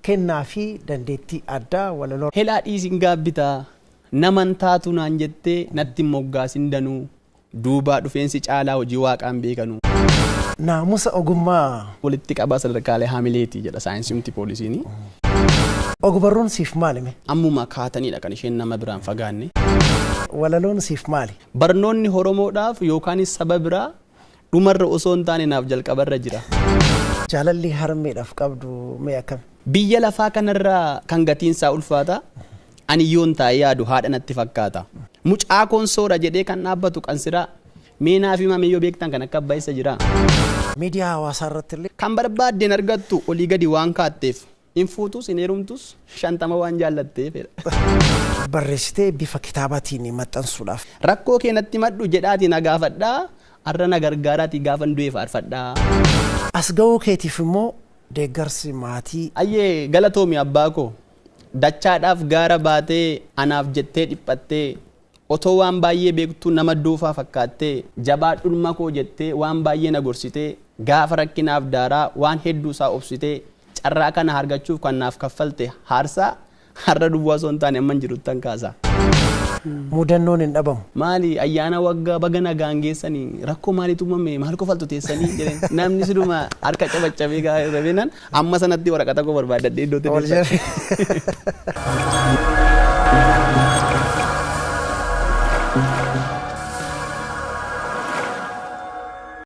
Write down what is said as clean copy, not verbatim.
Kennaa fi dandeettii addaa walaloo. Helaa dhiisin gaabbitaa naman taatu naan jettee natti hin moggaasin danuu duubaa dhufeensi caalaa hojii waaqaan beekanu. Naamusa ogummaa. Walitti qabaa sadarkaalee haamileeti jedha saayinsii poolisiin. Ogbarruun siif maali mee? Ammuma kaatanidha kan isheen nama biraan fagaanne. Walaloon siif maali? Barnoonni Oromoodhaaf yookaanis saba biraa dhumarra osoo hin taane naaf jalqabarra jira. Jaalalli harmeedhaaf qabdu mee akkami? Biyya lafaa kanarraa kan gatiinsaa ulfaata ani yoon taa'ee yaadu haadha natti fakkaata. Mucaa koon soora jedhee kan dhaabbatu qansiraa mee naaf himame yoo beektan kan akka abbaa isa jira. Miidiyaa hawaasaa irratti illee. Kan barbaaddeen argattu olii gadi waan kaatteef hin fuutus hin heerumtus 50 waan jaallatteef. Barreessitee bifa kitaabaatiin maxxansuudhaaf. Rakkoo kee natti madhu jedhaatii na gaafadhaa har'a na gargaaraatii gaafan du'e faarfadhaa. As ga'uu keetiif immoo deeggarsi maatii. Ayyee galatoomi abbaa koo dachaadhaaf gaara baatee anaaf jettee dhiphattee otoo waan baay'ee beektuu nama duufaa fakkaattee jabaa dhulma koo jettee waan baay'ee na gorsitee gaafa rakkinaaf daaraa waan hedduu isaa obsitee carraa kana argachuuf kan naaf kaffalte haarsaa har'a duwwaa osoo hin taane amman jiruttan kaasa. Mudannoon hin dhabamu. Maali ayyaana waggaa baga nagaan geessanii rakkoo maaliitu uumame maal kofaltu teessanii jedheen namni siduma harka cabaccabee gaafa irra amma sanatti waraqata koo barbaadadhee iddootti deebisa.